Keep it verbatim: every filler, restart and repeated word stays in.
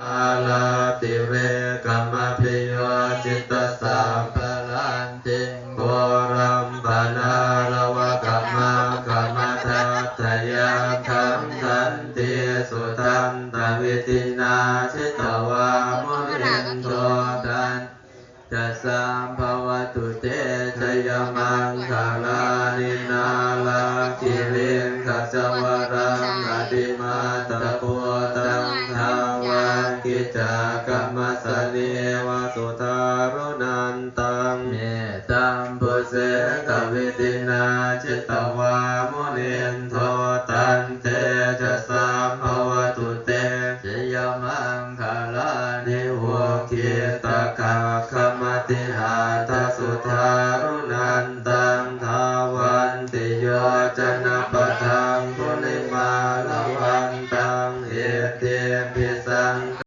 Mārātirekamabhiyujjhitasabbarattiṃ ghorampanāḷavakamakkhamathaddhayakkhaṃ khantīsudantavidhinā jitavā munindo taṃ tejasā bhavatu te jayamaṅgalāni. Nāḷāgiriṃ gajavaraṃ atimattabhūtaṃ dāvaggicakkamasanīva sudāruṇantaṃ mettambusekavidhinā jitavā munindo taṃ tejasā bhavatu te jayamaṅgalāni. Ukkhitta